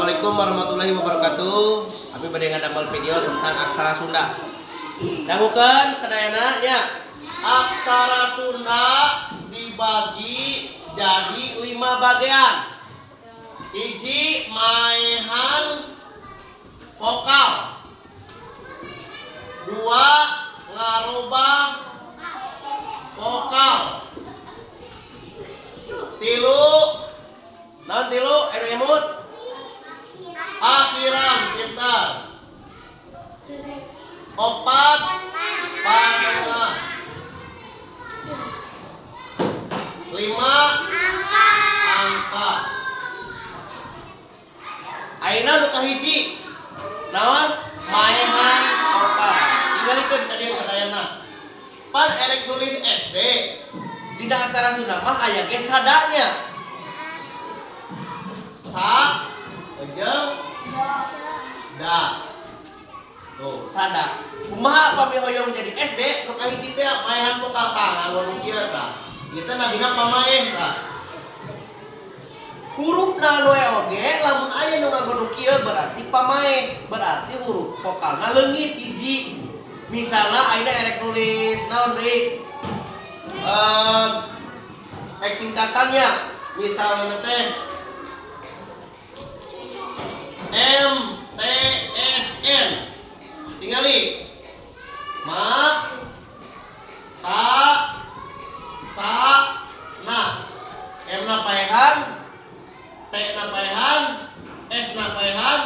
Assalamualaikum warahmatullahi wabarakatuh. Abi bade ngadamel video tentang aksara Sunda. Dangukeun sadayana nya. Aksara Sunda dibagi jadi lima bagian. Hiji, maehan vokal. Dua, ngarobah vokal. Tilu, naon tilu? Anu emut? Akhiran, pintar. Opat, panengah. Lima, angka. Ayeuna nu kahiji naon? Maehan vokal. Tinggalikeun ka dieu sadayana. Pan erek nulis SD, dina aksara Sunda mah aya ge sadanya, sa jeung da. Tuh, sada. Kumaha pami hoyong jadi SD? Nu kahiji teh maehan vokal. Tah, nganggo nu kieu tah. Ieu teh nabina pamaeh. Tah, hurufna nu oge lamun aya nu nganggo nu kieu berarti pamaeh, berarti huruf vokalna leungit hiji. Misalna ayeuna erek nulis naon deui? Rek singkatannya, misalnya teh M T S N. Tingali, ma, ta, sa, na. M na paehan, T na paehan, S na paehan,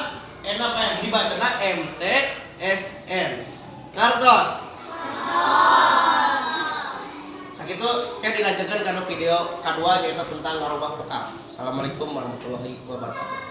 N na paehan. Dibacana M T S N. Ngartos? Sakitu kayak dilanjutkan karena video kedua, yaitu tentang ngarobah vokal. Assalamualaikum warahmatullahi wabarakatuh.